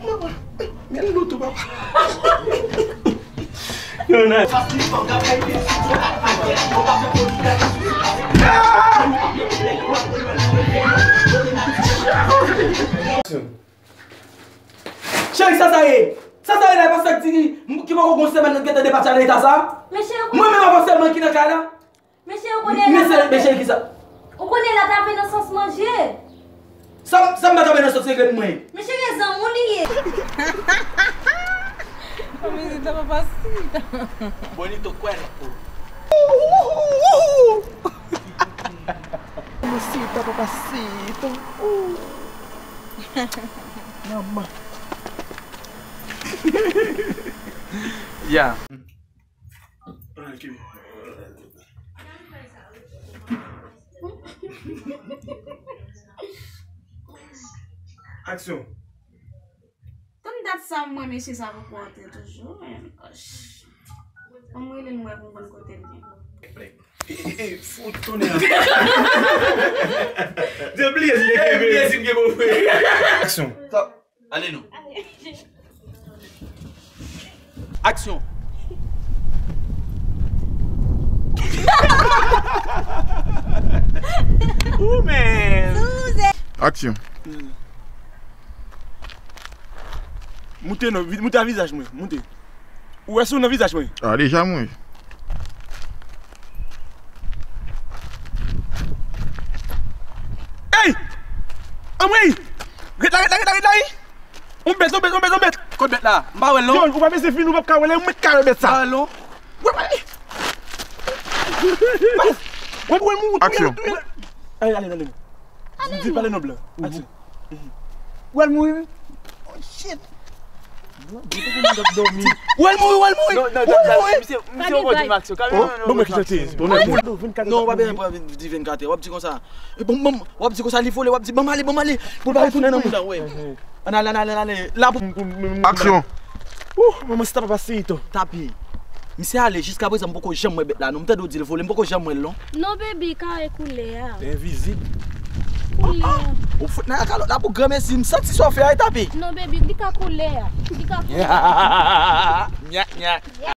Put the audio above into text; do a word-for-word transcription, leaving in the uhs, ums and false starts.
Mwen, mwen, men loto, papa. Yo, nan. Cheri, sa sa ye? Sa sa ye la, e pa sa k di ki poko gon semèn nou gentan depatche nan eta sa? Men cheri, mwen menm avan sèlman ki nan kay la? Men cheri, ou konnen la. Men cheri, ki sa? Ou konnen la ta vin nan sans manje. Sa, sa m pa ta vin nan sans regle mwen. Men cheri, e zanmi w li ye. Mamita, papacito. Bonito cuerpo. Mamita, papacito. Mama. Ya. Aksyon. Tann dat sa, mwen, mesye sa poko antre toujou, men, gosh. Ann rele l, mwen, pou m konn kote l ye. E, e, e, fout tonnè. Te bliye si te bliye si te bofre. Aksyon. Stop. Ale non. Aksyon. Ooh, man. Aksyon. Moute non, vi- moute a vizaj mwen, moute. Ou wè si w nan vizaj mwen? A, deja mwen. Ey! Anmwey! Ret la, ret la, ret la, ret la, wi! On bèt, on bèt, on bèt, on bèt! Kot bèt la? M pa wè l non. Yo, ou pa bezwen vin, ou p ap ka wè l, mwen k ka wè bèt sa. M pa wè l non. Wè, wè. Wè, wè, mouri. Aksyon. Ale, ale, ale. Di pale non blan. Aksyon. Wè l mouri, wi. Oh, shit. Wè l mouri, wè l mouri. Non, non, non, misye, misye, on kontinye aksyon. Bon, mwen ki soti. Non, w pa bezwen pran di vennkatè. W ap di konsa. E bon, bon, w ap di konsa, li vole, w ap di, "Ban m ale, ban m ale." Pou l pa retounen nan moun nan, wè. Ann ale, ann ale, ann ale. La pou. Aksyon. Ouh, manman, si ta pa pase ito. Tape. Misye ale, jiska prezan m poko janm wè bèt la non. M tande w di l vole, m poko janm wè l non. Non, baby, kare koulè a. Envizib. Koulè a. Ou fout nan kalòt la pou granmesi, m santi sa w fè a, e tape. Non, baby, li ka koulè a. Li ka koulè a. Nya, nya.